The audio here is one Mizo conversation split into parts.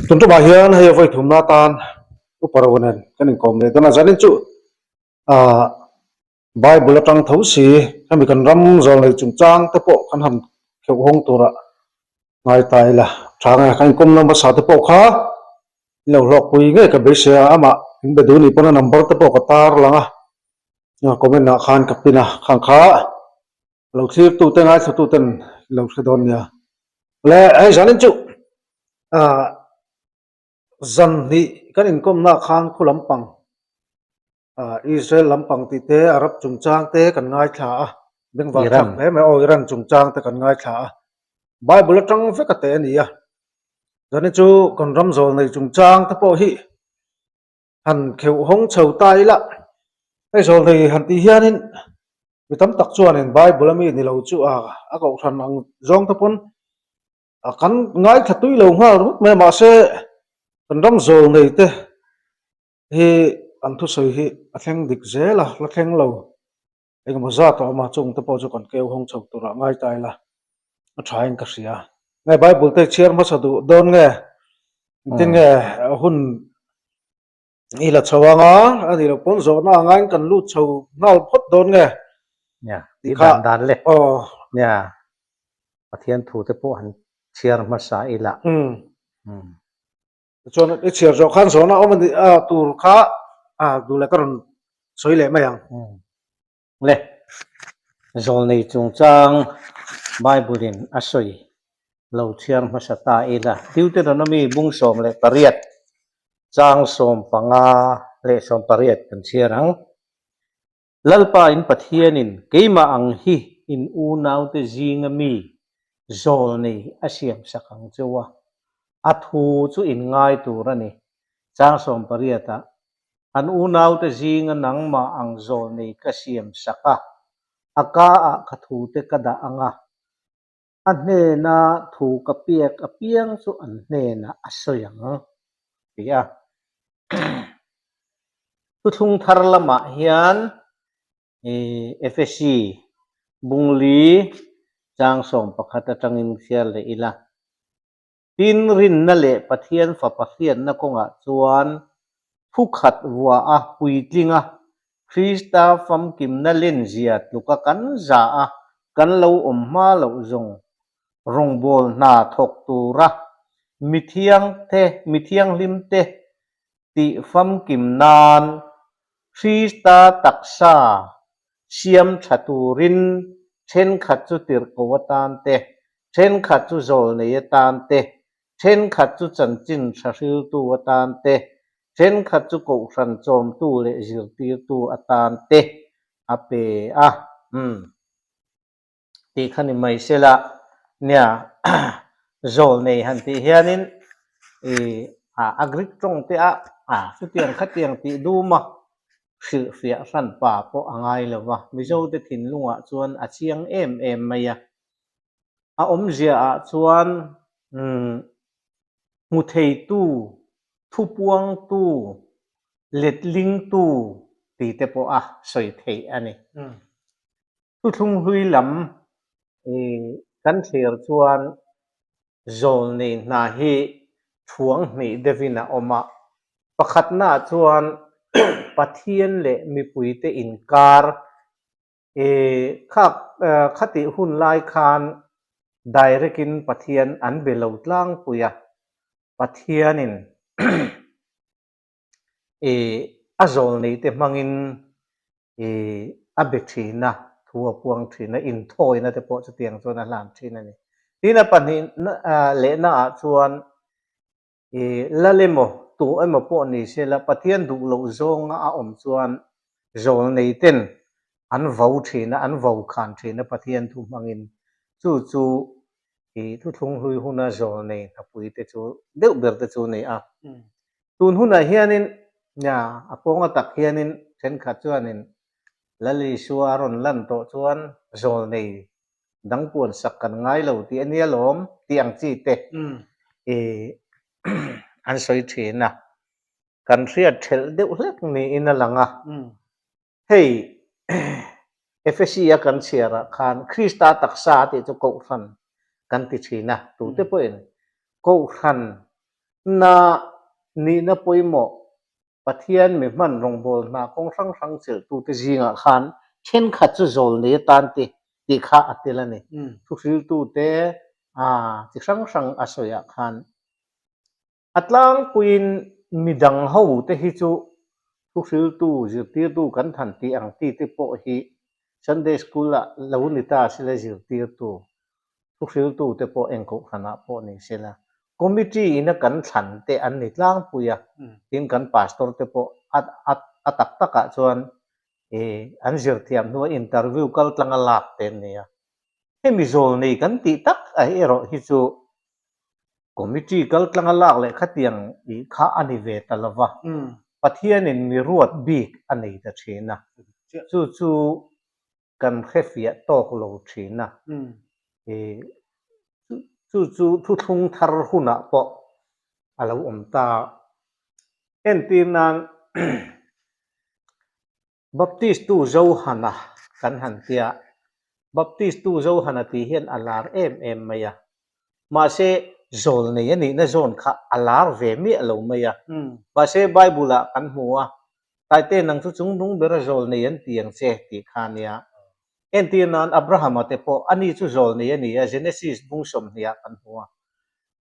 Tun tumah hian hei vawi thumna atan Upa Ro nen kan inkawm leh dawn a, zanin chu ah Bible atang tho si hemi kan ram zawl nei chungchang te pawh kan han kheuh hawng turah ngai ta ila tha nge kan inkawmna hmasa te pawh kha in lo hlawkpui ngei ka beisei a, amah in be duh nih pawn a number te pawh ka tar lang a, comment ah khan ka pin a, khang kha lo thlir tu te ngaithla tu ten lo hre dawn nia. Le hei zanin chu ah zan hnih kan inkawmna khan khu lampang ah Israel lampang tih te Arab chungchang te kan ngaithla a bengvar thlak hle mai aw Iran chungchang te kan ngaithla a Bible atang vek a teh a ni a zanin chu kan ram zawl nei chungchang te pawh hi han kheuh hawng chho ta ila hei zawl nei han tih hianin Mi tam tak chuanin Bible a mi ni lo chu a a kohhran ang zawng te pawn a kan ngaithla tui lo nghal ringawt mai a, mahse kan ram zawl nei te hi an thusawi hi a thleng dik zel a, la thleng lo engemaw zat a awm a, chung te pawh chu kan keu hawng chho turah ngai ta ila a tha in ka hria. Nge Bible te chhiar hmasa duh dawn nge engtin nge hun I la chho ang a, a nih loh pawn zawhna ang aiin kan lut chho nghal phawt dawn nge? Nia, tih dan dan le. Aw. Nia, Pathian thu te pawh han chhiar hmasa ila. Umm. Tichuan i chhiar zawh khan zawhna awm a nih a tur kha a duh leh ka rawn sawi leh mai ang. Umm. Le, zawlnei chungchang Bible-in a sawi lo chhiar hmasa ta ila. Deuteronomy bung 18 chang 15 leh 18 kan chhiar ang. Lalpa in Pathianin keimah ang hi in unaute zinga mi zawlnei a siamsak ang cheu a, a thu chu in ngai tur a ni. Chang 18 ah An unaute zinga nangmah ang zawl nei ka siam sak a, a ka ah ka thute ka dah ang a, a hnena thu ka pek apiang chu an hnenah a sawi ang, ti a. Thuthlung thar lamah hian Efesi bungli chang 11 atangin hrial leh ila. Tin, rinna leh Pathian Fapa hriatna kawngah chuan thukhat vuah a puitling a, Krista famkimna lenzia tluka kan za a kan lo awm hma loh zawng rawngbâwl hna thawk tura mithiangte mithianghlimte tih famkim nan Krista taksa siam tha turin thenkhat chu tirhko atan te, thenkhat chu zawlnei atan te, thenkhat chu chanchin tha hriltu atan te, thenkhat chu kohhran chawmtu leh zirtirtu atan te a pe a. Umm. Tih kha ni mai sela, nia zawlnei han tih hianin i a Greek tawng te a chutiang khatiang tih dum a hrilhfiah hran pa pawh a ngai lo va, Mizo te thinlungah chuan a chiang em em mai a. A awmzia ah chuan hmu theitu, thupuangtu, letlingtu tih te pawh a sawi theih a ni. Thuthlung hlui lam kan thlir chuan zawlnei hna hi thuang hnih deuhin a awm a. Pakhatnaah chuan Pathian leh mipuite inkar kha khatih hun lai khan direct-in Pathian an be lo tlangpui a, Pathianin a zawlneite hmangin a be thin a, thu a puang thin a, inthawina te pawh chutiang chuan a hlan thin a ni. Tin a pahnih lehna ah chuan lal emaw tu emaw pawh ni sela Pathian duh loh zawnga a awm chuan zawlnei ten an vo thin a, an vo khan thin a Pathian thu hmangin chu chu thuthlung hlui huna zawlnei hnapui te chu deuh ber te chu a ni a. Tun hunah hianin nia a pawnga tak hianin thenkhat chuanin Lal Isua a rawn lan tawh chuan zawlnei dang puan sak kan ngai lo tih a nia lawm tih ang chi te i an sawi thin a. Kan hriat thelh deuh hlek niin a lang a. Hei Efesi a kan chhiarah khan Krista taksa tih chu Kohhran kan ti thin a, tute pawhin Kohhran. Na nihna pawimawh Pathian mi hman rawngbâwl hna kawng hrang hrang chelhtute zîngah khân ṭhenkhat chu zawl nei atan te tih kha a tel a ni. Thuhriltute chi hrang hrang a sawiah khân a tlangpuiin mi dang hote hi chu thuhriltu, zirtirtu kan than tih ang tite pawh hi Sunday School-ah lo ni ta sila zirtirtu Thuhriltute pawh eng kohhranah pawh ni sela, committee ina kan thlan te an ni tlangpui a, tin kan pastor te pawh a a a tak takah chuan ih an zirthiam hnua interview kal tlanga lak te an ni a. Hemi zawl nei kan tih tak a erawh hi chu committee kal tlanga lak leh khatiang ih kha a ni ve ta lova, Pathianin mi ruat bik a nei ta thin a, chu chu kan hrefiah tawk lo thin a, ih chu chu thuthlung thar hunah pawh a lo awm ta. Entir nan Baptist tu Johana kan han tia, Baptist tu Johana tih hian a lar em em mai a, mahse zawl nei a nihna zawn kha a lar ve miah lo mai a, mahse Bible ah kan hmu a, Taite nang chu chung nung bera zawl nei an ti ang che tih kha a nia. Entir nan Abrahama te pawh ani chu zawl nei a ni a, Genesis bung sawmhnih ah kan hmu a.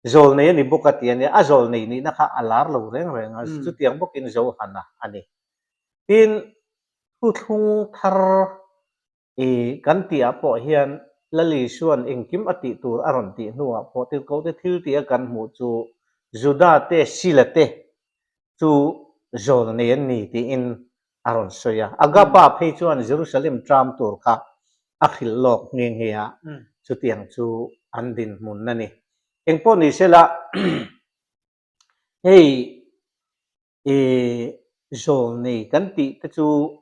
Zawl nei a ni bawk a ti a nia, a zawl nei nihna kha a lar lo reng reng a, chutiang bawkin Johana a ni. Tin, thuthlung thar I kan tihah pawh hian Lal Isua'n engkim a tih tur a rawn tih hnuah pawh tirhkohte thil tih a kan hmuh chu Juda te, Sila te chu zawl nei an ni tiin a rawn sawi a. Agapa phei chuan Jerusalem ṭam tur kha a hrilh lawk nghe nghe a, chutiang chu an dinhmun a ni. Engpawh ni sela hei I zawlnei kan tih te chu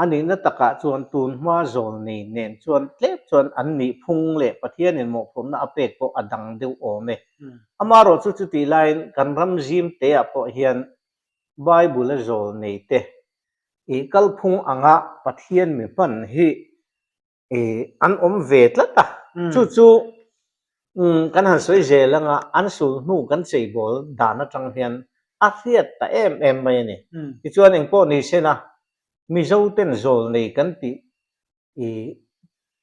a nihna takah chuan tun hma zawlnei nen chuan tlem chuan an nih phung leh Pathianin mawhphurhna a pek pawh a dang deuh awm e. Amaherawh chu chutih laiin kan ram zim teah pawh hian Bible-a zawlnei te i kalphung anga Pathian mi hman hi I an awm ve tlat a, chu chu kan han sawi zel anga an sul hnu kan cheibawl dan atang hian a hriat ta em em mai a ni. Tichuan engpawh ni sela Mizo ten zawl nei kan tih i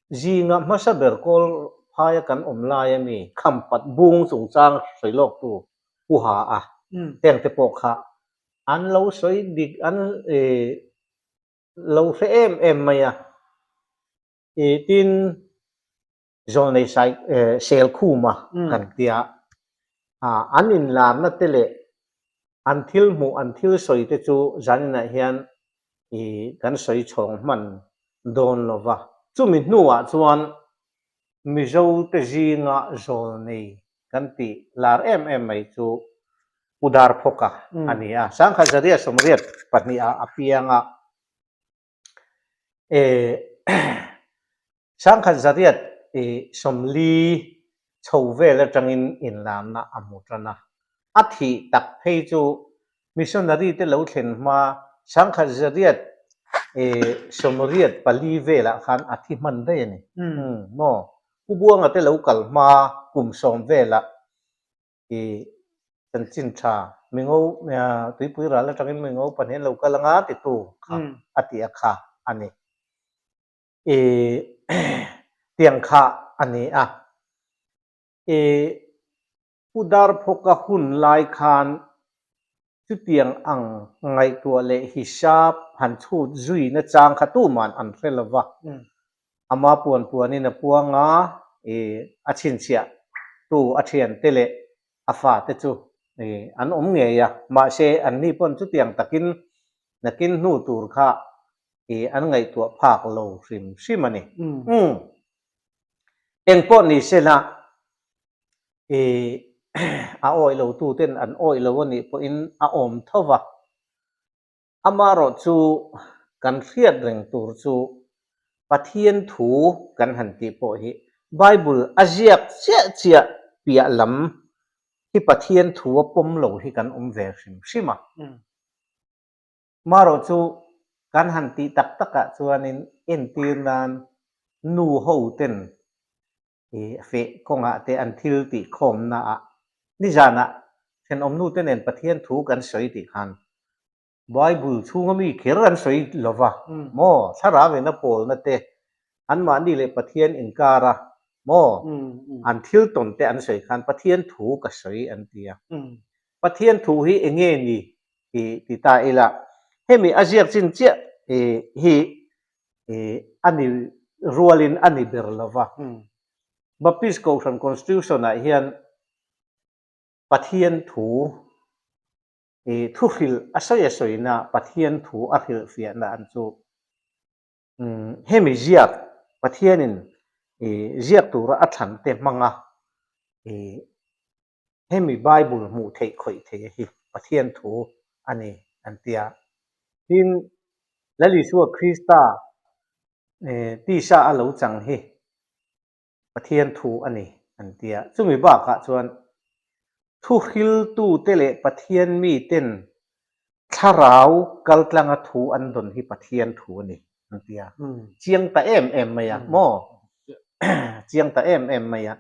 zinga hmasa ber kawl phaia kan awm lai a mi khampat bung chungchang sawi lawk tu Pu Ha a heng te pawh kha an lo sawi dik an i lo hre em em mai a, i tin zawlnei sai sel khuma kan tia a, an inlarna te leh an thil hmuh an thil sawi te chu zaninah hian i kan sawi chhawng hman dawn lo va. Chumi hnuah chuan Mizo te zinga zawlnei kan tih lar em em mai chu Pu Darphawka a ni a, Sangkhat Zaria 82 ah a piang a, Sangkhat Zariat 40 chho vel atangin inlarna a hmu tan a, a thih tak phei chu Missionary te lo thlen hma Sangkhat 884 velah khan a thi hman daih a ni. Maw? Pu Buanga te lo kal hma kum 10 velah i chanchin tha mingo tuipui ral atangin mingo pahnih an lo kal anga titu kha a tih a kha a ni. I tiang kha a ni a. I Pu Darphawka hun lai khan chutiang ang ngaihtuah leh hisap han chhut zuina chang kha tuman an hre lo va. Ama puan puanin a puang a, i a chhinchhiah tu a thiante leh a fate chu i an awm ngei a, mahse anni pawn chutiang takin nakin hnu tur kha i an ngaihtuah phak lo hrim hrim a ni. Umm. Engpawh ni sela i a awih lo tu ten an awih lo a nih pawhin a awm tho va, amaherawh chu kan hriat reng tur chu Pathian thu kan han tih pawh hi Bible a ziak chiah chiah piah lam hi Pathian thu a pawm lo hi kan awm ve hrim hrim a. Marawh chu kan han tih tak takah chuanin entir nan nu ho ten i feh kawngah te an thil tih khawmna ah nizanah Thenawmnute nen Pathian thu kan sawi tih khan Bible chhunga mi kher an sawi lo va maw? Thlarau ina pawlna te, anmahni leh Pathian inkara maw? An thil tawn te an sawi khan Pathian thu ka sawi an ti a. Pathian thu hi eng nge ni tih ti ta ila, hemi a ziak chin chiah hi a ni rualin a ni ber lo va. Baptist Kohhran Constitution-ah hian Pathian thu I thu hrilh a sawi a sawina Pathian thu a hrilh fiahna an chu hemi ziak Pathianin i ziak tura a thlan te hmanga i hemi Bible hmuh theih khawih theih hi Pathian thu a ni an ti a. Tin, Lal Isua Krista tisa a lo chang hi Pathian thu a ni an ti a. Chumi bakah chuan thuhriltute leh Pathian miten thlarau kaltlanga thu an dawn hi Pathian thu a ni an ti a. Chiang ta em em mai a maw? Chiang ta em em mai a.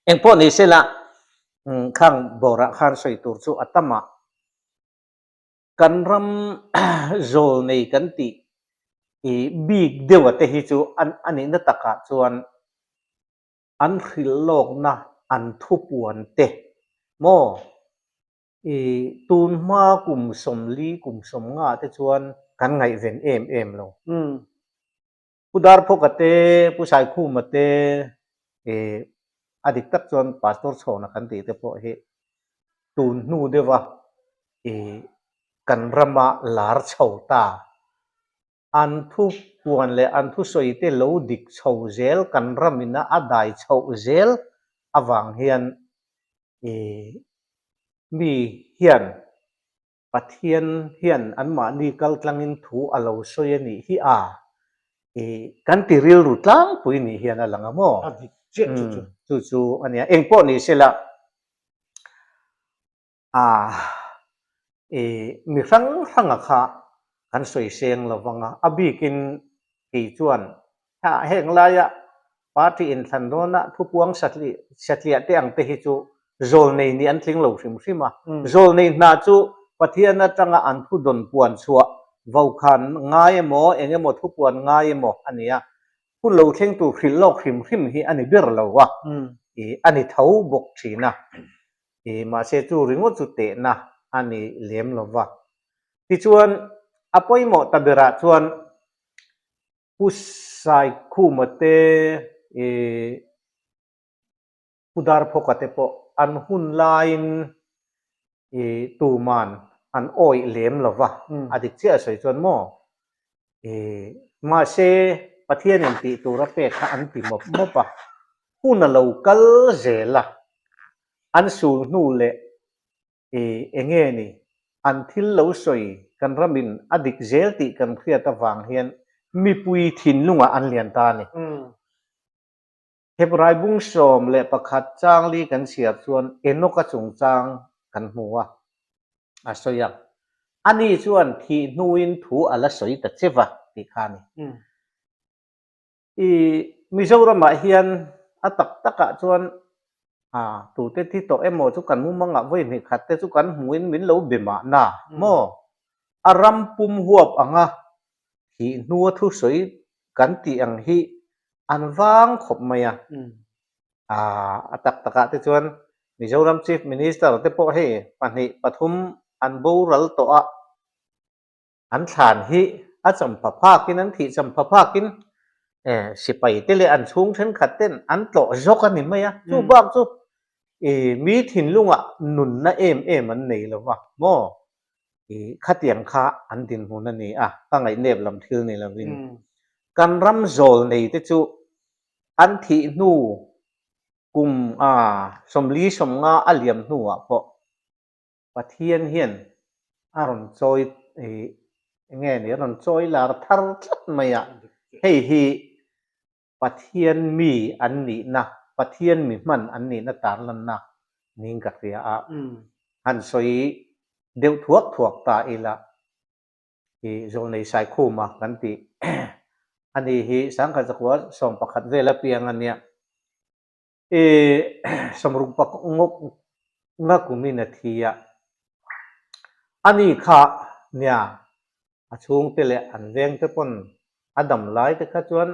Engpawh ni sela khang bawrah khan sawi tur chu a tam a. Kan ram zawl nei kan tih i bik deuh a te hi chu an a nihna takah chuan an hrilh lawkna an thupuan te maw i tun hma kum 40 kum 50 te chuan kan ngaihven em em lo. Pu Darphawka te, Pu Saikhuma te ih a dik tak chuan Pastor Chhawna kan tih te pawh hi tun hnu deuha ih kan rama lar chho ta. An thu puan leh an thusawi te lo dik chho zel kan ramina a dai chhoh zel avang hian ih mi hian Pathian hian anmahni kaltlangin thu a lo sawi a nih hi a, i kan ti rilru tlangpui nih hian a lang a maw? A dik chiah chu chu. Chu chu a nia. Eng pawh ni sela, a i mi hrang hranga kha kan sawi seng lo vang a, a bikin kei chuan Heng laia party inthlan dawna thupuang satliah te ang te hi chu zawlnei nih an tling lo hrim hrim a. Zawlnei hna chu Pathian atanga an thu dawn puan chhuah vokhan ngai emaw eng emaw thupuan ngai emaw a ni a. Hun lo thleng tur hrilh lawk hrim hrim hi a ni ber lo a, a ni tho bawk thin a. Mahse chu ringawt chu tehna a ni lem lo va. Tichuan a pawimawh ta berah chuan Pu Saikhuma te ih Pu Darphawka te pawh an hun laiin ih tuman an awih lem lo va, a dik chiah a sawi chuan maw ih mahse Pathianin tih tur a pek kha an ti mawp mawp a, hun a lo kal zel a, an sul hnu leh I eng nge ni? An thil lo sawi kan ramin a dik zel tih kan hriat avang hian mipui thinlungah an lian ta a ni. Hebrai bung 11 changli kan chhiar chuan Enoka chungchang kan hmu a, a sawi a, Ani chuan thih hnuin thu a la sawi ta che va tih kha a ni. I Mizoramah hian a tak takah chuan tute thi tawh emaw chu kan mumangah vawi hnih khat te chu kan hmuhin min lo be mahna maw? A ram pum huap anga thih hnua thusawi kan tih ang hi an vang khawp mai a. A tak takah te chuan Mizoram Chief Minister te pawh hei pahnih pathum an boral tawh a. An thlan hi a champha phakin an thih champha phakin sipai te leh an chhung thenkhat ten an tlawh zawk a ni mai a, chu bak chu i mi thinlungah nunna em em an nei lo va maw? I khatiang kha an dinhmun a ni a, ka ngaihnep lam thil ni lovin kan ram zawl nei te chu an thih hnu kum a 40 50 a liam hnuah pawh Pathian hian a rawn chawi eng nge ni a rawn chawi lar thar tlat mai a, hei hi Pathian mi an nihna, Pathian mi hman an nihna tarlanna niin ka hria a, han sawi deuh thuak thuak ta ila i Zawlnei Saikhuma kan tih a ni hi 1911 vel apiang a nia. I 60 ngawk nga kumin a thi a. Ani kha nia a chhungte leh an vengte pawn a dam lai te kha chuan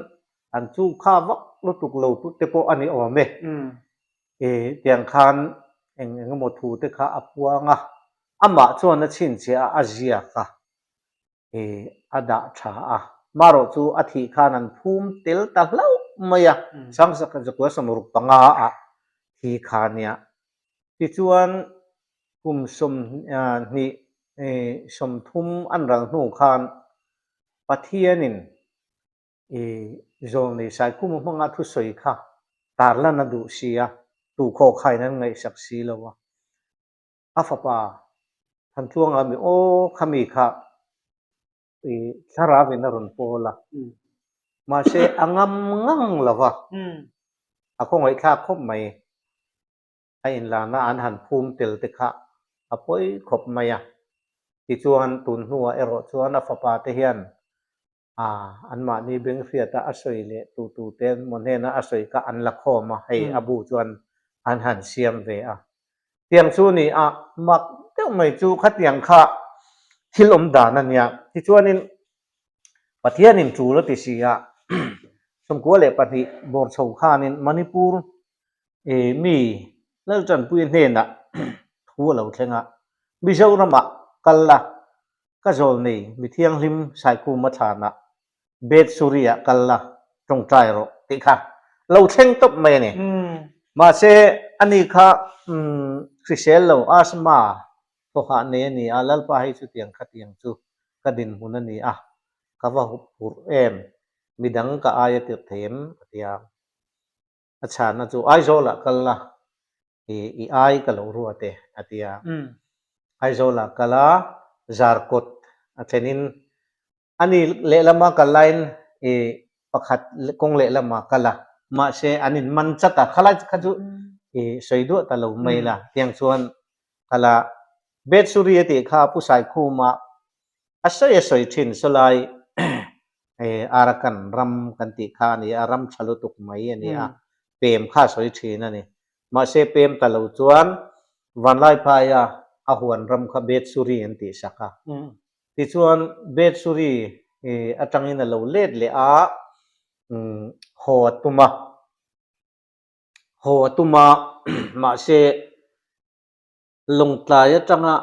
an chu kha vak lutuk lo te pawh a ni awm e. I tiang khan eng eng emaw thu te kha a puang a, amah chuan a chhinchhiah a, a ziak a, i a dah tha a. Marawh chu a thih khan an phum tel ta hlauh mai a, Sangsak 65 ah thi kha nia. Tichuan kum 20 30 an ral hnu khan Pathianin i zawlnei Saikhuma hmanga thusawi kha tarlan a duh si a, tuhkhawh khain an ngaihsak si lo a. A fapa Thantluanga mi aw kha mi kha i thlarauin a rawn pawl a, mahse a ngam ngang lo va, a khawngaihthlak khawp mai. A inlana an han phum tel te kha a pawi khawp mai a. Tichuan tun hnuah erawh chuan a fapa te hian A, anmahni benghriata a sawi leh tu tute maw hnena a sawi kha an la khawm a, hei a bu chuan an han siam ve a. Tiang chu ni a, mak deuh mai chu khatiang kha thil awm dan a nia. Tichuanin Pathianin tul a ti si a, 92 bawr chho khanin Manipur mi Laltanpuia hnenah thu a lo thleng a, Mizoramah kal la, Ka zawlnei mi thianghlim Saikhuma thlanah Bethsuri-ah kal la, tawngtai rawh tih kha lo thleng tawp mai a ni. Mahse, ani kha hrisel lo, asthma, thawhah nei a ni a, Lalpa hei chutiang khatiang chu ka dinhmun a ni a, ka va huphurh em, midang ka aia tirh thei em? a ti a. A chhanna chu Aizawlah kal la, i i ai ka lo ruat e, a ti a. Aizawlah kal a, Zarkawt a thlenin a ni lehlama kal laiin i pakhat kawng lehlama kal a, mahse an in man chat a, khalai kha chu i sawi duah ta lo mai la, tiang chuan kal a. Bethsuri a tih kha Pu Saikhuma A sawi a sawi thin sawlai Arakan ram kan tih kha a ni a, ram tha lutuk mai a ni a, pem kha a sawi thin a ni. Mahse pem ta lo chuan Vanlaiphaia a huan ram kha Bethsuri an tih sak a. Tichuan Bethsuri atangin a lo let leh a, haw a tum a, haw a tum a, mahse Lawngtlai atanga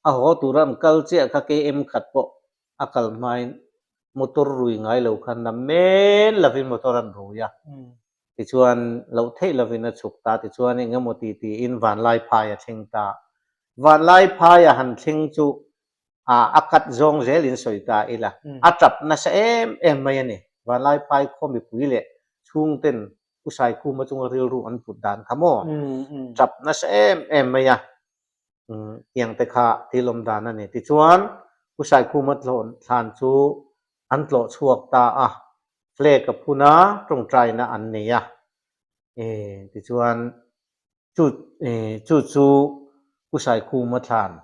a haw tura an kal chiah kha KM khat pawh a kal hmain motor rui ngai lo khan na men lovin motor an rui a, tichuan loh theih lovin a chhuk ta, tichuan eng emaw ti tiin Vanlaiphai a thleng ta. Vanlaiphai a han thleng chu a kat zawng zelin sawi ta ila, a tap nasa em em mai a ni. Vanlaiphai khaw mipui leh chhungten Pu Saikhuma chunga rilru an put dan kha maw? Tap nasa em em mai a, tiang te kha thil awm dan a ni. Tichuan, Pu Saikhuma thlawn thlan chu an tlawh chhuak ta a, flag a phun a, tawngtaina an nei a. Tichuan, chu chu chu Pu Saikhuma thlan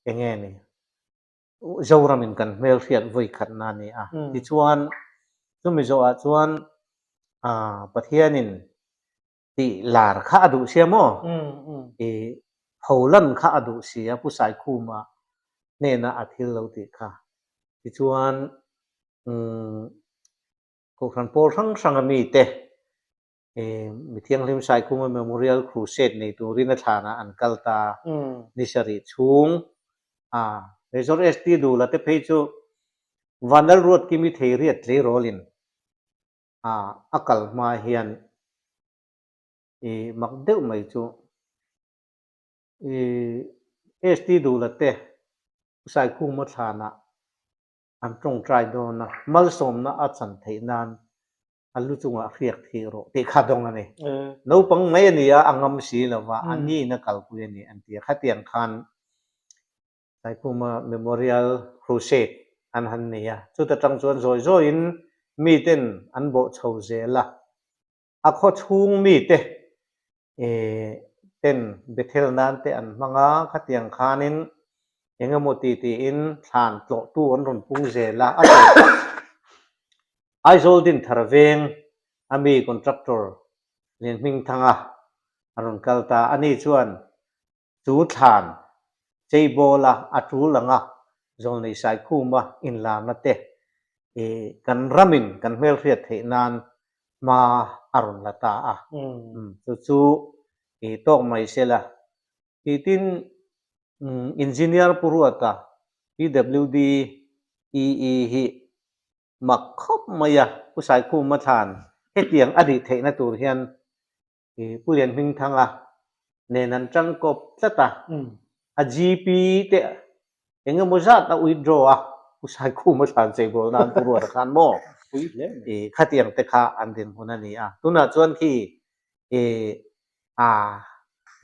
eng nge ni? Zoramin kan hmelhriat vawi khatna a ni a. Tichuan, chumi zawhah chuan Pathianin tih lar kha a duh sia maw? I pholan kha a duh si a, Pu Saikhuma hnena a thil lo tih kha. Tichuan, Kohhran pawl hrang hranga mite Mi Thianghlim Saikhuma Memorial Crusade nei turin a thlanah an kal ta ni sarih chhung a. Major ST Dula te phei chu Vanlal Ruatkimi Theiriat tleirawlin a a kal hma hian i mak deuh mai chu i ST Dula te Saikhuma thlanah an tawngtai dawn a, malsawmna a chan theih nan a lu chungah hriak thih rawh tih kha dawng a ni. Naupang mai a ni a, a ngam si lo va, a niin a kalpui a ni an ti a. Khatiang khan Saikhuma Memorial Crusade an han nei a, chuta tang chuan zawi zawiin miten an bawh chho zel a. A khaw chhung mite ten Bethel nan te an hmang a, khatiang khanin eng emaw ti tiin thlan tlawhtu an rawn pung zel a, a tawpah Aizawl Dinthar veng a mi contractor Lianhmingthanga a rawn kal ta. Ani chuan. Chu thlan cheibawla a tul anga Zawlnei Saikhuma inlarna te kan ramin kan hmelhriat theih nan hma a rawn la ta a. Chu chu tawk mai sela. Tin, Engineer Pu Ruata, PWD EE hi mak khawp mai a, Pu Saikhuma thlan hetiang a nih theihna tur hian Pu Lianhmingthanga nen an tangkawp tlat a, a GP te eng emaw zat a withdraw a, Pu Saikhuma thlan cheibawl nan Pu Ruata khan maw khatiang te kha an dinhmun a ni a. Tunah chuan khi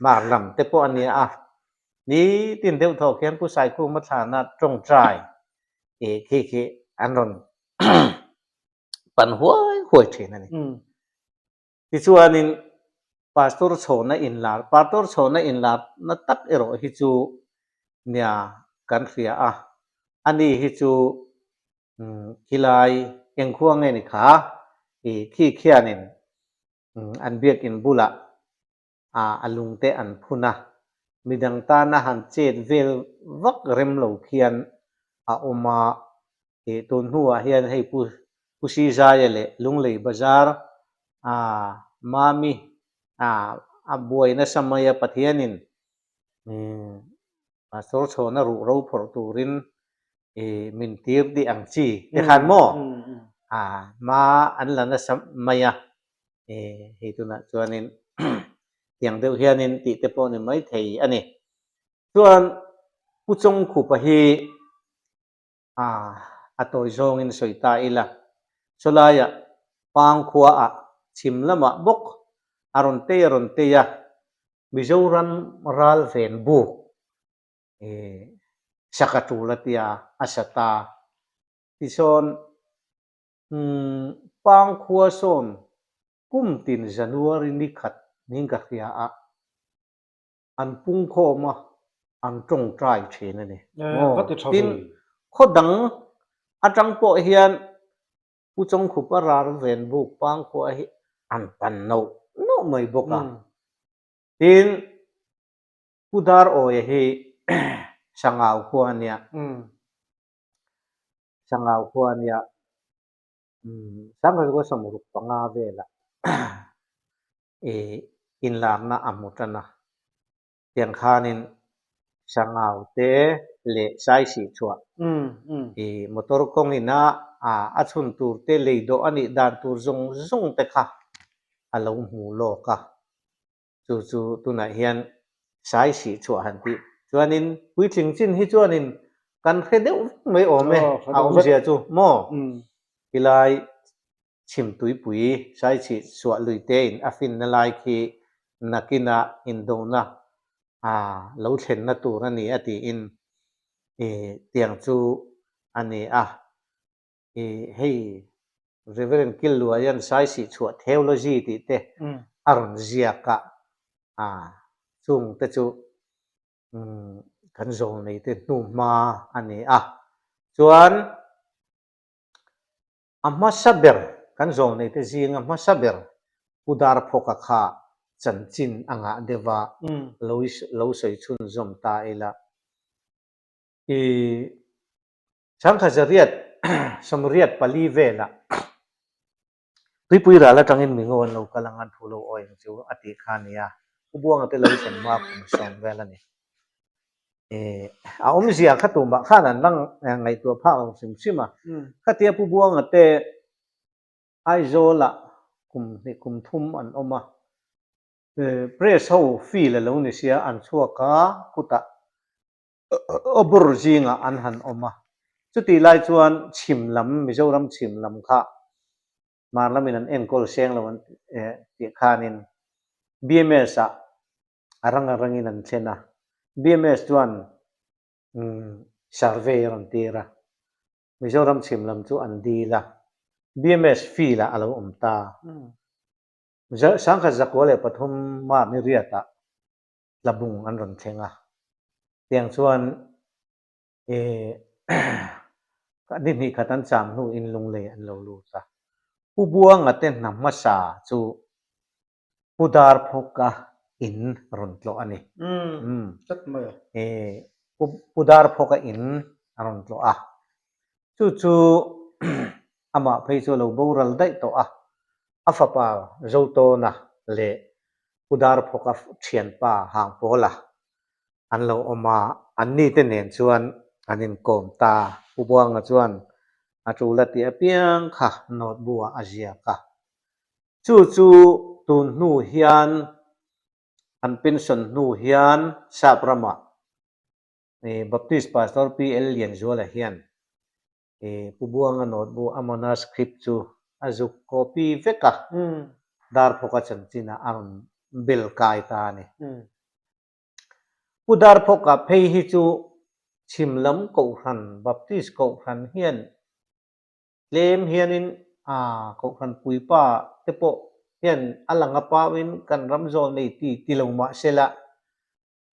mar lam te pawh a nia a, nitin deuh thawk hian Pu Saikhuma thlana tawngtai khi khi an rawn pan huai huai thin a ni. Tichuanin Pastor chhawna inlar, Pastor chhawna inlarna tak erawh hi chu nia kan hria a, ani hi chu khilai engkhua nge ni kha i khi khianin an biakin bulah a lungte an phun a, midang tana han chet vel vak rem lo khian a awm a, ih tun hnuah hian hei Pu Pu Sizaia leh Lunglei Bazar a Mami a a buai nasa mai a Pathianin Pastor chhawna ruh ro phawrh turin ih min tir dih ang chi te khan maw a hma an la nasa mai a hei tunah chuanin tiang deuh hianin tih te pawh ni maithei a ni. Chuan Pu Chawngkhupa hi a a tawi zawngin sawi ta ila, sawlaiah Pangkhuaah chhim lamah bawk a rawn tei a rawn tei a, Mizoram ral ven buk saka tul a tia a sa ta. Tisawn Pangkhua sawn kum tin January ni khat ning ka hria a, an pungkhawm a, an tawngtai thin a ni. Tin, khaw dang atang pawh hian Pu Chawngkhupa ral ven buk Pangkhua hi an pan noh noh mai bawk a. Tin, Pu Darawia hi Sangau khua a nia. Sangau khua a nia. Sangau khua sawmruk panga velah ih inlarna a hmu tan a. Tiang khanin Sangau te leh Saisih chhuah ih motor kawng ina a chhun tur te lei dawh a nih dan tur zawng zawng te kha a lo hmu lawk a. Chu chu tunah hian Saisih chhuah han tih chuanin puitling chin hi chuanin kan hre deuh vek mai awm e a awmzia chu maw tilai Chhimtuipui Saichhih chhuah lui tein a finna lai khi nakina indona a lo thlenna tur a ni a tiin tiang chu a ni a. Hei Reverend Killuaia'n Saisih chhuah theology tih te a rawn ziak a, chung te chu kan zawlnei te hnuhma a ni a. Chuan. A hmasa ber, kan zawlneite zinga hmasa ber Pu Darphawka kha chanchin a ngah deuh a, lo lo sawi chhunzawm ta ila. I Sangkha Zariat 84 velah Tuipui ral atangin mingo an lo kal ang an thu lo awi ang chu a tih kha a nia. Pu Buanga te lo thlen hma kum sawm vel a ni. A awmzia kha tumah khan an la ngaihtuah phak lo hrim hrim a. Khatia Pu Buanga te Aizawlah kum hnih kum thum an awm a. Press ho feel a lo ni sia an chhuak a, khutah Obur zingah an han awm a. Chutih lai chuan chhim lam, Mizoram chhim lam kha hmar lamin an enkawl seng lo an tih khanin BMS-ah a rang a rangin an thlen a. BMS chuan survey a rawn tir a, Mizoram chhim lam chu an dil a, BMS field-ah a lo awm ta. 1903 March ni riatah Tlabung an rawn thleng a, tiang chuan ni hnih khat an cham hnuin Lunglei an lo lut a. Pu Buanga te hna hmasa chu Pu Darphawka. In rawn tlawh a ni. Umm, tlat mai a. Pu Pu Darphawka in a rawn tlawh a. Chu chu amah phei chu a lo boral daih tawh a. A fapa Zotawna leh Pu Darphawka thianpa Hangpawla an lo awm a, anni te nen chuan an inkawm ta. Pu Buanga chuan a tul a tih apiang kha note bu-ah a ziak a. Chu chu tun hnu hian an pension hnu hian Sap ramah Baptist Pastor PL Lianzuala hian Pu Buanga note bu a manuscript chu a zuk copy vek a, Darphawka chanchinah a rawn bel kai ta a ni. Pu Darphawka phei hi chu chhim lam Kohhran, Baptist Kohhran hian Tlem hianin a Kohhran puipa te pawh hian a lang a pauin kan ram zawl nei ti ti lo mah se la,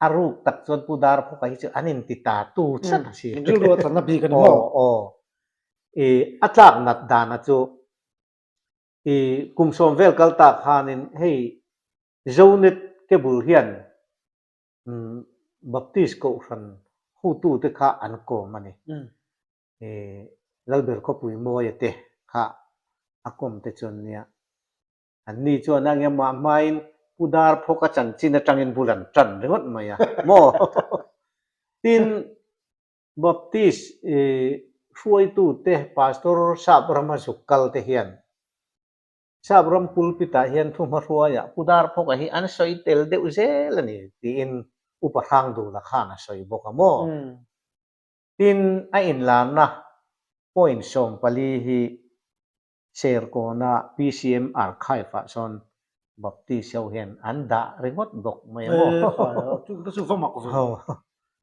a ruk tak chuan Pu Darphawka hi chu an inti ta tu tlat a si. Rilru a tlanna bik a ni maw? Aw, aw. I a tlak nat dana chu i kum sawm vel kal tak khanin hei Zonet cable hian Baptist Kohhran hotute kha an kawm a ni. Lalber khawpui Mawia te kha a kawm te chuan nia. Anni chuan a ngemah hmain Pu Darphawka chanchin atangin bul an tan ringawt mai a maw? Tin, Baptist hruaitute Pastor Sap rama zuk kal te hian Sap ram pulpit-ah hian thuhmahruaiah Pu Darphawka hi an sawi tel deuh zel a ni tiin Upa Hrangdula khan a sawi bawk a maw? Tin, a inlarna point 14 hi Serkawna PCM Archive-ah sawn Baptist ho hian an dah ringawt bawk mai a maw?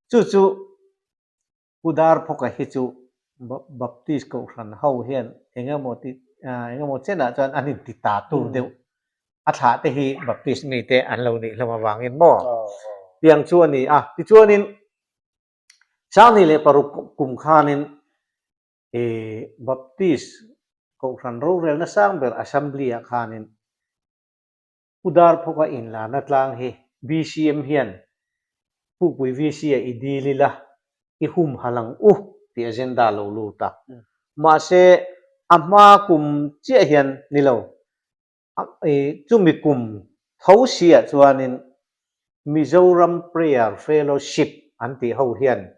Chu chu Pu Darphawka hi chu Baptist Kohhran ho hian engemaw ti engemaw chenah chuan an inti ta tur deuh. A thlah te hi Baptist mite an lo nih hlawm avangin maw? Tiang chu a ni a. Tichuanin 26 kum khanin Baptist Kohhran rorelna sang ber Assembly-ah khanin Pu Darphawka inlarna tlang hi BCM hian Pukpui VC-a i dil ila i humhalh ang u tih agenda a lo lut a. Mahse, a hma kum chiah hian ni lo, Chumi kum tho siah chuanin Mizoram Prayer Fellowship an tih ho hian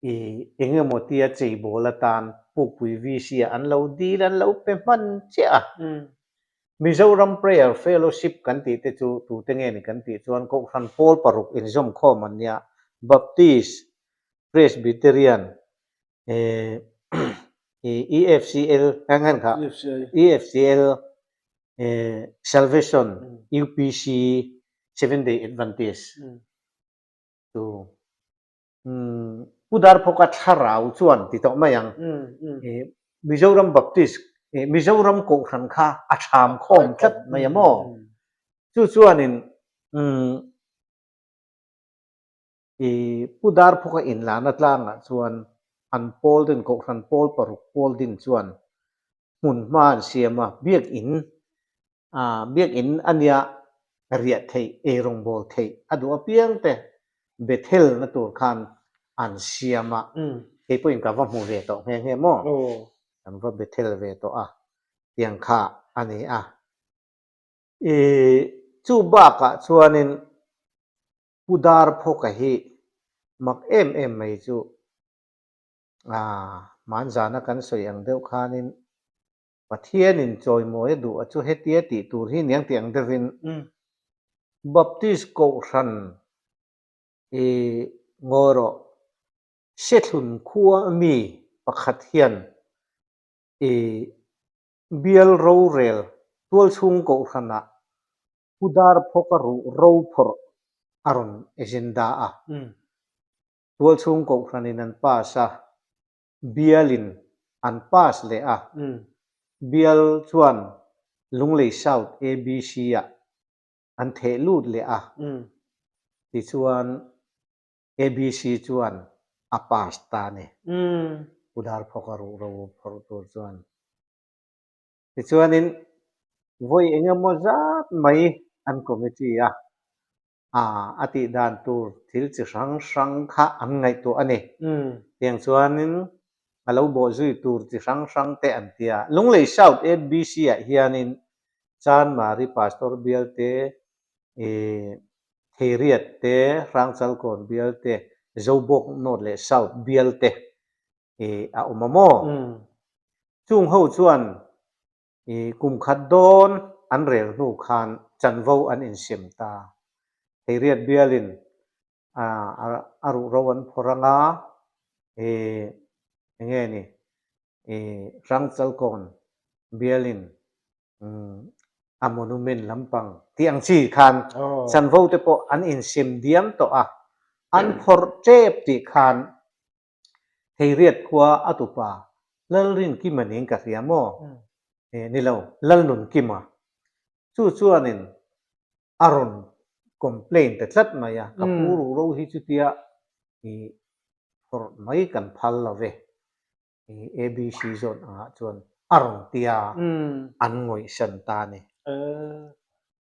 i eng emaw tia cheibawl atan Pukpui VC-ah an lo dil an lo pe hman chiah a. Mizoram Prayer Fellowship kan tih te chu tute nge ni kan tih chuan Kohhran pawl paruk inzawmkhawm an nia, Baptist, Presbyterian, EFCL EFCL Salvation UPC Seventh Day Adventist chu Pu Darphawka thlarau chuan ti tawh mai ang Mizoram Baptist Mizoram Kohhran kha a ṭham khawm tlat mai a maw chu chuanin I Pu Darphawka inlana tlangah chuan an pawl din Kohhran pawl paruk pawl din chuan hmun hma an siam a, biakinn ah biakinn a nia riah theih, eirawngbawl theih a duh apiang te Bethel na tur khan an siam a, kei pawhin ka va hmu ve tawh nghe nghe maw? Kan va Bethel ve tawh a, tiang kha a ni a. I chu bakah chuanin Pu Darphawka hi mak em em mai chu ah hmanzana kan sawi ang deuh khanin Pathianin chawimawi a duh a chu hetia tih tur hi niang tih ang deuhin Baptist Kohhran i ngawi rawh Sethlun khua mi pakhat hian i bial rorel tualchhung Kohhranah Pu Darphawka ruh ro phawrh a rawn agenda a. Tualchhung Kohhranin an pass a, bialin an pass leh a. Bial chuan Lunglei South ABC-ah an theh lut leh a. Tichuan ABC chuan a pass ta a ni. Pu Darphawka ruh ro phawrh tur chuan. Tichuanin vawi eng emaw zat mai an committee a. A tih dan tur thil chi hrang hrang kha an ngaihtuah a ni. Tiang chuanin a lo bawh zui tur chi hrang hrang te an ti a. Lunglei South ABC ah hianin Chanmari Pastor bialte Theiriat te, Hrangchalkawn bialte, Zobawk North leh South bialte a awm a maw? Chung ho chuan I kum khat dawn an rel hnu khan chanvo an insem ta. Theiriat bialin a ruhro an phawrh ang a, i enge ni, i Hrangchalkawn bialin a monument lampang tih ang chi khan chanvo te pawh an insem diam tawh a, an phawrh tep tih khan Theiriat khua a tupa Lalrinkima nen ka hria maw? Ni lo, Lalnunkima. Chu chuanin a rawn complain ta tlat mai a, ka pu ruh ro hi chutia i phawrh mai kan phal lo ve, i ABC zawn angah chuan a rawn tia an ngawihsan ta a ni.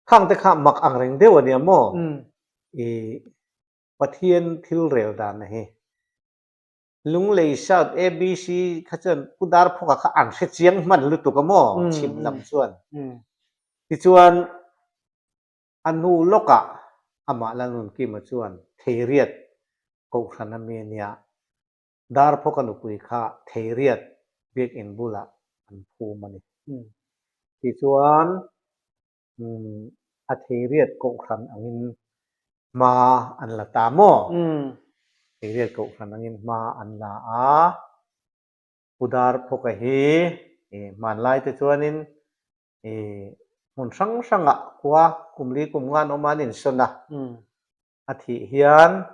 Khang te kha mak ang reng deuh a nia maw? I Pathian thil rel dan hi. Lunglei South ABC kha chuan Pu Darphawka kha an hre chiang hman lutuk a maw chhim lam chuan. Tichuan a hnu lawkah amah Lalnunkima chuan Theiriat Kohhran a mi a nia, Darphawka nupui kha Theiriat biakinn bulah an phum a ni. Tichuan a Theiriat Kohhran angin hma an la ta maw? Theiriat Kohhran angin hma an la a, Pu Darphawka hi hmanlai te chuanin hmun hrang hrangah khua kum li kum nga an awm a, an insawn a, a thih hian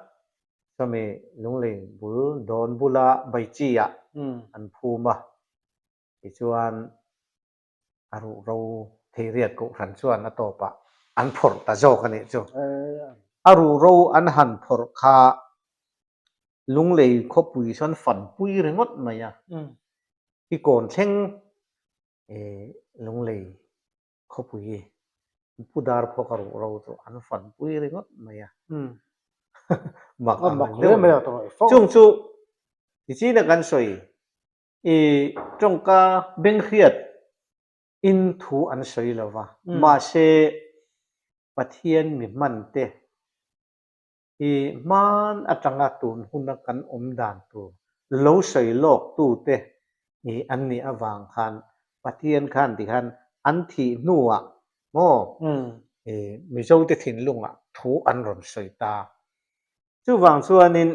sawmi Lunglei bul dawn bula Baichi-ah an phum a, tichuan a ruhro Theiriat Kohhran chuan a tawpah an phawrh ta zawk a nih chu. A ruhro an han phawrh kha Lunglei khawpui sawn fanpui ringawt mai a, i kawn thleng Lunglei khawpui Pu Darphawk a ruhro chu an fanpui ringawt mai a, mak ang reng deuh a ni. Chung chu tichina kan sawi I tawngka benghriat in thu an sawi lo va, mahse Pathian mi hman te i hman atanga tun huna kan awm dan tur lo sawi lawk tu te i an nih avang khan Pathian khan ti khan an thih hnuah maw i Mizo te thinlungah thu an rawn sawi ta. Chuvang chuanin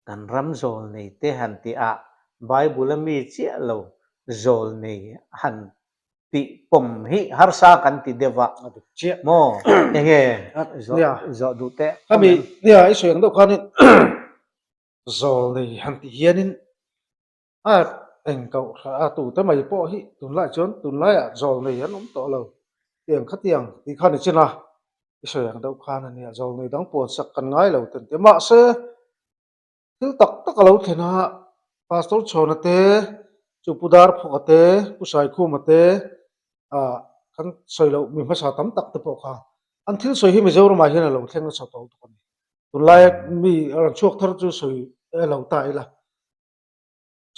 Kan ram zawlnei te han tih ah Bible a mi chiah lo zawlnei han tih pawm hi harsa kan ti deuh a maw? Enge zawh duh teh awm em? Nia, i sawi ang deuh khanin zawlnei han tih hianin a eng kohhran a tute mai pawh hi tunlai chuan tunlaiah zawlnei an awm tawh lo tiang khatiang tih khan i chin a. I sawi ang deuh khan a nia, zawlnei dang puan sak kan ngai lo ten tia. Mahse, thil tak tak a lo thlen a, Pastor Chhawna te, chu Pu Darphawka te, Pu Saikhuma te, ah kan sawi loh mi hmasa tam tak te pawh kha an thil sawi hi Mizoramah hian a lo thleng nasa tawh lutuk a ni. Tunlaia mi a rawn chhuak thar chu sawi lo ta ila.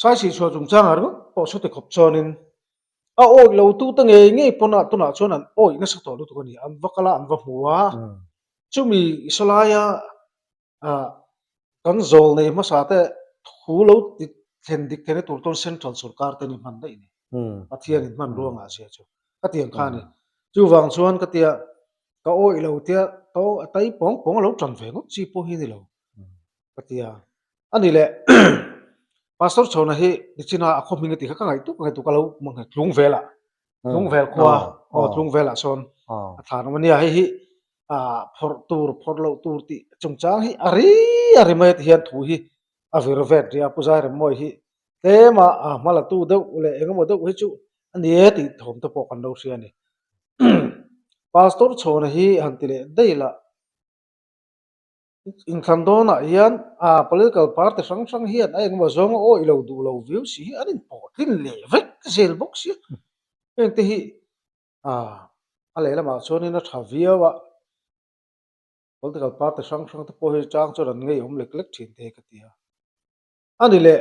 Saisih chhuah chungchangah ringawt pawh saw ti khawp chuanin a awih lo tute ngei ngei pawn ah tunah chuan an awih nasa tawh lutuk a ni. An va kal a, an va hmu a. Chumi saw laia ah kan zawl nei hmasa te thu lo ti thlen dik theihna tur chuan Central sawrkar te ni hman daih a ni. Pathian in hman ruangah zia chu ka ti ang kha a ni. Chuvang chuan ka tia ka awih lo tia a tai pawng pawng a lo tan ve ngawt chi pawh hi a ni lo ka tia. A ni le, Pastor Chhawna hi nichina a khaw hming a tih kha ka ngaihtuah ka ngaihtuah ka lo hmang Tlungvelah, Tlungvel khua, aw Tlungvelah sawn a thlan awm a nia, hei hi phawrh tur phawrh loh tur tih chungchang hi a ri a ri mai a ti hian thu hi a vir vet rih a, Pu Zairemmawi hi tlema hma la tu deuh leh eng emaw deuh hi chu a ni e tih thawm te pawh kan lo hria a ni. Pastor Chhawna hi han ti leh daih lah. Inthlan dawnah hian political party hrang hrang hian a engemaw zawnga awih lo duh lo viau si hi an inpawh tlin leh vek zel bawk sia. Hengte hi a lehlamah chuanin a tha viau a. Political party hrang hrang te pawh hi chang chuan an ngeiawm lek lek thin te hi ka ti a. A ni leh,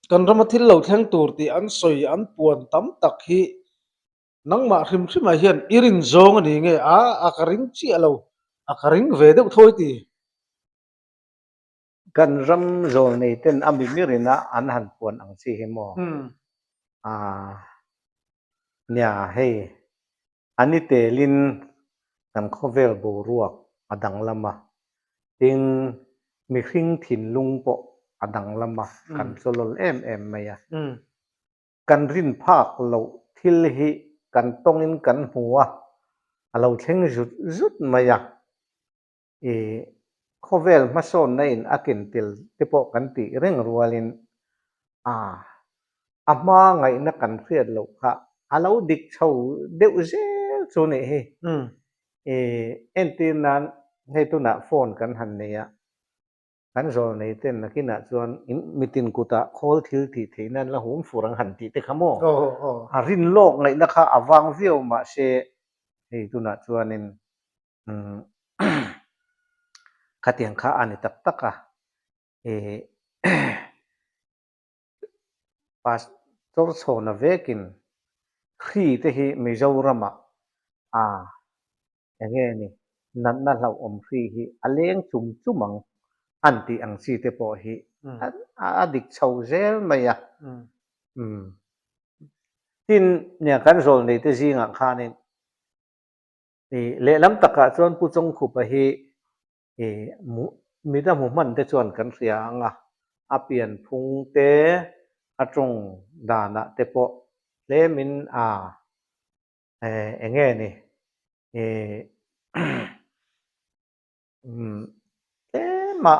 kan rama thil lo thleng tur tih an sawi an puan tam tak hi nangmah hrim hrimah hian i rin zawng a ni nge a, a ka ring chiah lo, a ka ring ve deuh thawi ti. Kan ram zawl nei ten a mimirin a an han puan ang chi hi maw? Aaa nia hei a ni telin kan khawvel boruak a danglam a, tin mihring thinlung pawh a danglam a, kan chawlawl em em mai a. Kan rin phak loh thil hi kan tawngin kan hmu a, a lo thleng zut zut mai a. I khawvel hmasawnna in a ken tel te pawh kan tih reng rualin a a hma ngaihna kan hriat loh kha a lo dik chho deuh zel chu nih hi. I entir nan hei tunah phone kan han nei a, kan zawl nei ten nakinah chuan in mitin kutah khawl thil tih theih nan la hum fur ang han tih te kha maw? A rin lawk ngaihna kha a vang viau mahse hei tunah chuanin Khatiang kha a ni tak tak a, ih Pastor Chhawna vekin hri te hi Mizoramah a eng nge ni natna hlauhawm hri hi a leng chum chum ang an tih ang chi te pawh hi a dik chho zel mai a. Tin, nia kan zawlnei te zingah khanin Lehlam takah chuan Pu Chawngkhupa hi mit a hmu hman te chuan kan hria ang a, a pianphung te, a tawng danah te pawh tlemin a eng nge ni Umm tlema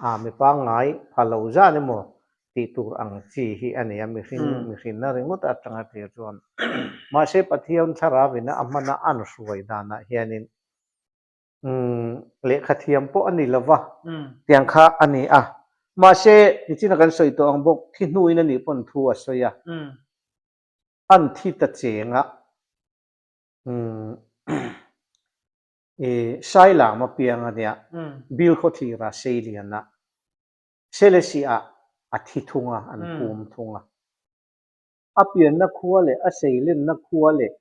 a mi pangngai pha lo zan emaw tih tur ang chi hi a ni a, mihring mihrinna ringawt atanga tir chuan. Mahse Pathian thlarauin a hmana an hruai danah hianin umm lehkha thiam pawh a ni lo va, tiang kha a ni a. Mahse nichina kan sawi tawh ang bawk, thi hnuin a nih pawn thu a sawi a, an thi ta cheng a, umm I Sailam apiang a nia, Bilkhawthlira Seiliana, Selesih ah a thi thung a, an phum thung a. A pianna khua leh a seilenna khua leh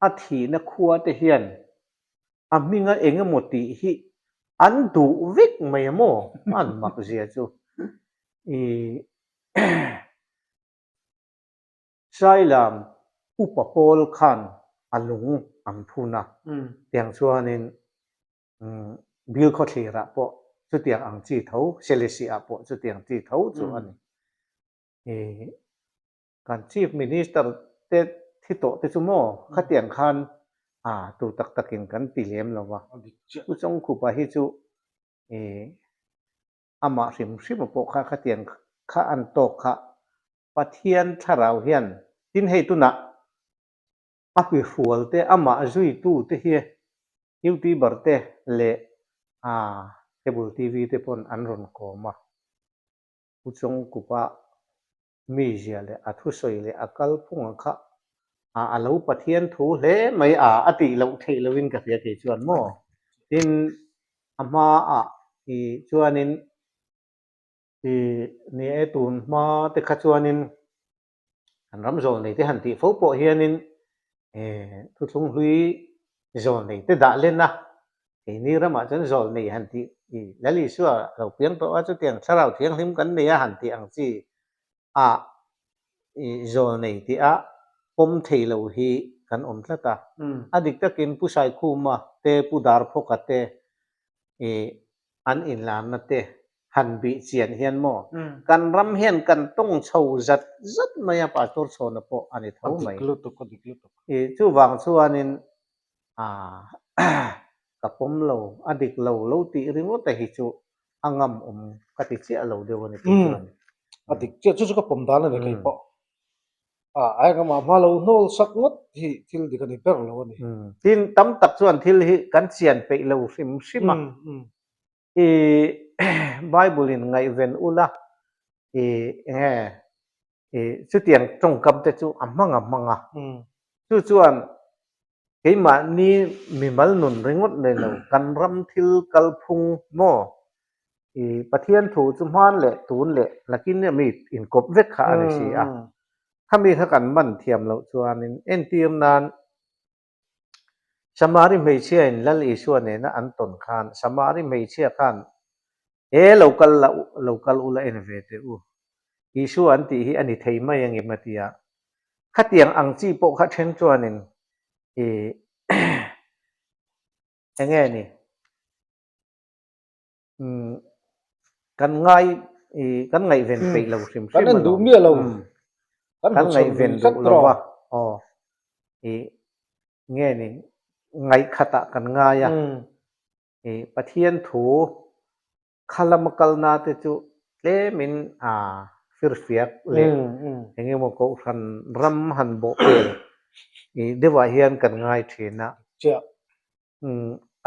a thihna khua te hian a hminga eng emaw tih hi an duh vek mai a maw? An mak zia chu. I Sailam upa pawl khan a lung an phun a, tiang chuanin Bilkhawthlirah pawh chutiang ang chi tho, Selesih-ah pawh chutiang chi tho chu a ni. Kan Chief Minister te thi tawh te chu maw khatiang khan a tu tak takin kan ti lem lo va, Pu Chawngkhupa hi chu amah hrim hrima pawh kha khatiang kha an tawk kha Pathian thlarau hian tin hei tunah a hmihrual te amah zuitu te hi YouTuber te leh Cable TV te pawn an rawn kawm a, Pu Chawngkupa mizia leh a thusawi leh a kalphunga kha a lo Pathian thu hle mai a a tih loh theih lohin ka hria kei chuan maw? Tin a hmaah chuanin I ni e tun hma te kha chuanin kan ram zawl nei te han tih fo pawh hianin thuthlung hlui zawl nei te dah len a, keini ramah chuan zawl nei han tih i Lal Isua lo piang tawh a chutiang thlarau thianghlim kan nei a han tih ang chi a i zawl nei tih a pawm thei lo hi kan awm tlat a. A dik takin Pu Saikhuma te Pu Darphawka te i an inlarna te han bih chian hian maw kan ram hian kan tawng chho zat zat mai a Pastor Chhawna pawh a ni tho mai. A dik lutuk, a dik lutuk. I chuvang chuanin a ka pawm lo, a dik lo lo tih ringawt a hi chu a ngam awm ka ti chiah lo deuh a ni tih chuan. A dik chiah, chu chu ka pawm dan a ni kei pawh. A engemaw hma lo hnawl sak ngawt hi thil dik a ni ber lo a ni. Tin, tam tak chuan thil hi kan chian peih lo hrim hrim a. I Bible in ngaihven ula i enge i chutiang tawngkam te chu a hmang a hmang a. Chu chuan. Keimahni mimal nun ringawt nei lo, kan ram thil kalphung maw? I Pathian thu chu hman leh tun leh nakin ami inkawp vek kha a ni si a. Khami kha kan man thiam loh chuanin entir nan Samari hmeichhiain Lal Isua nena an tawn khan Samari hmeichhia khan He lo kal la lo kal ula en ve teh u. Isua an tih hi a ni thei mai angem a ti a. Khatiang ang chi pawh kha then chuanin i enge ni umm kan ngai i kan ngaihven peih lo hrim hrim alawm. Kan en duh miah lo. Kan ngaihven duh lo a aw i nge ni ngaihkhatah kan ngai a. I Pathian thu kha lama kalna te chu tlemin a firfiak leh eng emaw kohhran ram han bawh pel i deuhah hian kan ngai thin a.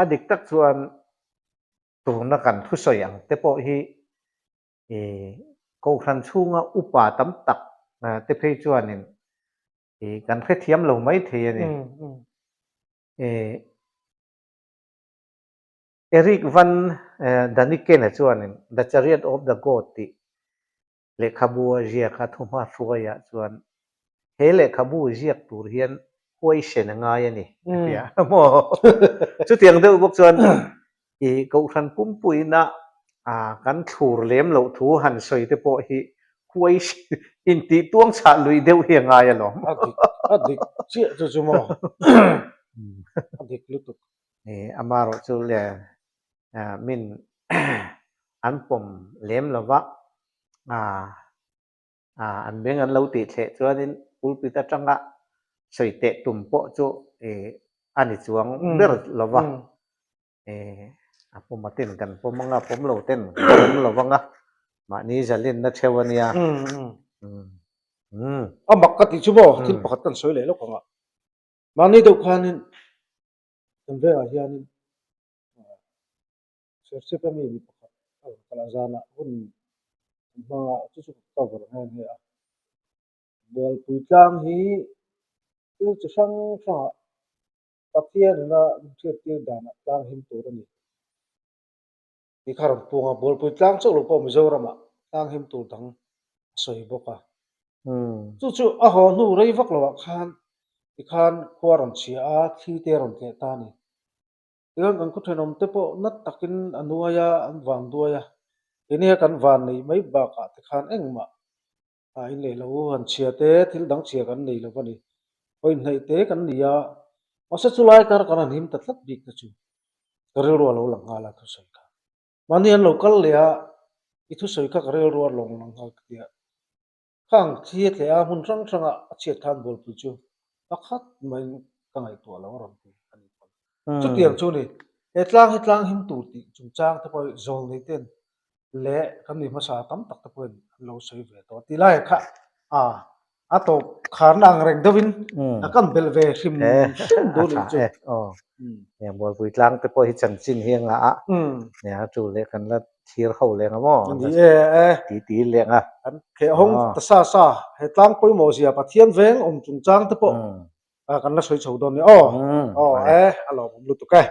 A dik tak chuan tuna kan thusawi ang te pawh hi i kohhran chhunga upa tam tak te phei chuanin i kan hrethiam lo mai thei a ni. I Eric van Daniken-a chuanin The Chariot of the God tih lehkhabu a ziak a thuhma hruaiah chuan he lehkhabu ziak tur hian huaisen a ngai a ni a ti a. Maw? Chutiang deuh bawk chuan i Kohhran pumpuina kan thlur lem loh thu han sawi te pawh hi huaisen intih tuang chhah lui deuh hi a ngai alawm. A dik, a dik chiah chu chu maw? A dik lutuk. Amaherawh chu le min an pawm lem lo va, an beng an lo tih thleh chuanin pulpit atanga sawi teh tum pawh chu a ni chuang ber lo va. A pawm a ten kan pawm anga, pawm lo ten kan pawm lo vanga, mahni zalenna theuh a nia. A mak ka tih chu maw thil pakhat kan sawi leh lawk ang a. Mahni deuh khanin kan vengah hianin Serchhip ami mi pakhat a rawn kal a, zanah hun kan hmang a, chu chu ka cover nghe nghe a. Bualpui tlang hi thil chi hrang hrangah Pathian ina min hriattir danah tlang him tur a ni. Tih kha rawn pung a, Bualpui tlang chauh lo pawh Mizoramah tlang him tur dang a sawi bawk a. Chu chu a haw hnu rei vak loah khan tikhan khua rawn chhia a, thli te rawn tleh ta a ni. Tichuan kan khaw thenawm te pawh nat takin a nuai a, an van duai a. Keini a kan van neih mai bakah tikhan engmah a in leh lo, han chhia te thil dang chhia kan nei lo a ni. Hawi hnaih te kan ni a, mahse chulai kar kan han him ta tlat bik te chu ka rilru a lo lang nghal a thusawi kha. Mahni an lo kal leh a, i thusawi kha ka rilru a lawng lang nghal ka ti a. Khang thi a tleh a, hmun hrang hranga a chhiat khan bualpui chu pakhat maiin ka ngaihtuah lo a rawn ti a ni pawn. Chutiang chu ni, he tlang hi tlang him tur tih chungchang te pawh hi zawl nei ten leh kan mi hmasa tam tak te pawhin an lo sawi ve tawh a ti lai kha a a tawp kharna ang reng deuhin a kan belh ve hrim hrim duh nih chu. Bualpui tlang te pawh hi chanchin hi a ngah a, a tu leh kan la thlir ho leng a maw? Ni e e. Ti ti leng a. Kan kheh hawng ta sa sa, he tlang pawimawh zia Pathian veng awm chungchang te pawh kan la sawi chho dawn nia aw. Aw e, a lawmawm lutuk e.